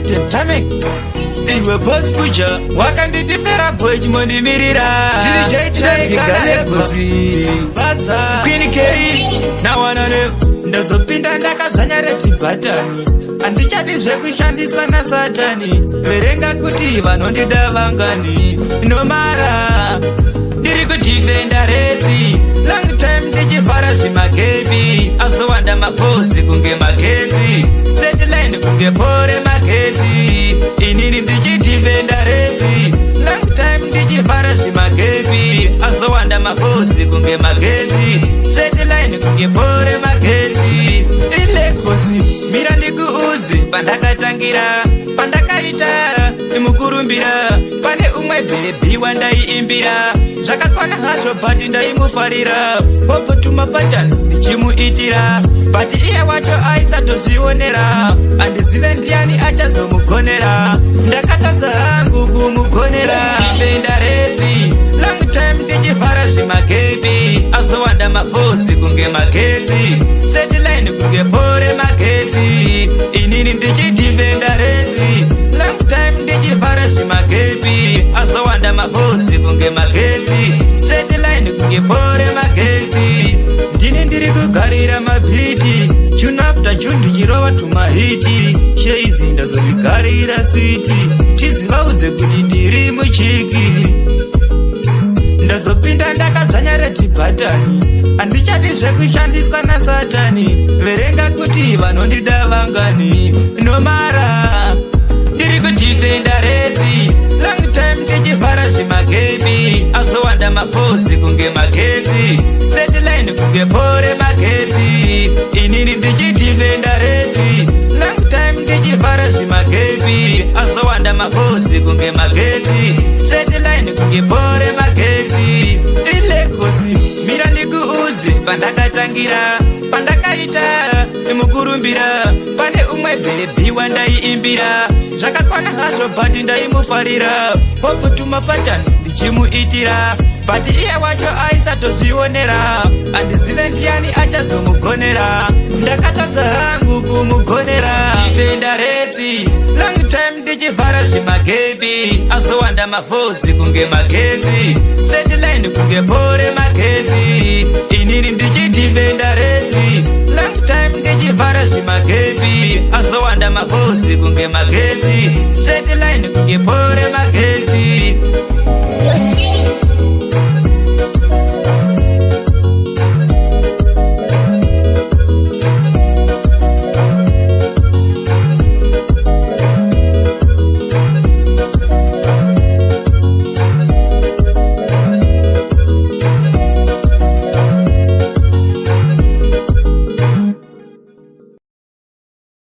Captain Tamek. Iwe boss future wakanditifera boy chimondimirira. Queen K nawanane ndazopinda ndakadzvanya red button. Handichadi zvekushandiswa nasatani. Verenga kuti vanondida vangani. Nomara ndiri kudhifenda race. Long time ndichivhara zvima gap, azowanda mafotsi kunge magetsi, straight line kunge pole magetsi. Inini ndichidhifenda race. Long time ndichivhara zvima gap, azowanda mafotsi kunge magetsi, straight line kunge pole magetsi. Ilegosi, mira ndikuudze pandakatangira, pandakaita mukurumbira. Pane umwe baby wandaiimbira, zvakakwana hazvo, but ndaimufarira. Popotuma patani ndichimuitira, but iye wacho aisatozvionera. Handizive ndiani achazomugonera, ndakatadza hangu kumugonera. Fenda race. Long time ndichivhara zvima gap, azowanda mafotsi kunge magetsi, straight line kunge pole magetsi. Inini ndichidhifenda race. Long time ndichivhara zvima gap, azowanda mafotsi kunge magetsi, straight line kunge pole magetsi. Ndini ndiri kugarira ma beat, tune after tune, ndichirova tuma hit. Sheizi ndazozvigarira city, chizivaudze kuti ndiri muchiki. Ndazopinda ndakadzvanya red button. Handichadi zvekushandiswa nasatani. Verenga kuti vanondida vangani. Nomara ndiri kudhifenda race. Long time ndichivhara zvima gap, azowanda mafotsi kunge magetsi, straight line kunge pole magetsi. Inini ndichidhifenda race. Long time ndichivhara zvima gap, azowanda mafotsi kunge magetsi, straight line kunge pole magetsi. Ilegosi, mira ndikuudze pandakatangira, pandakaita mukurumbira. Pane umwe baby wandaiimbira, zvakakwana hazvo, but ndaimufarira. Popotuma patani ndichimuitira, but iye wacho aisatozvionera. Handizive ndiani achazomugonera, ndakatadza hangu kumugonera. Fenda race. Long time ndichivhara zvima gap, azowanda mafotsi kunge magetsi, straight line kunge pole magetsi. Inini ndichidhifenda race. Long time ndichivhara zvima gap, azowanda mafotsi kunge magetsi, straight line kunge pole magetsi.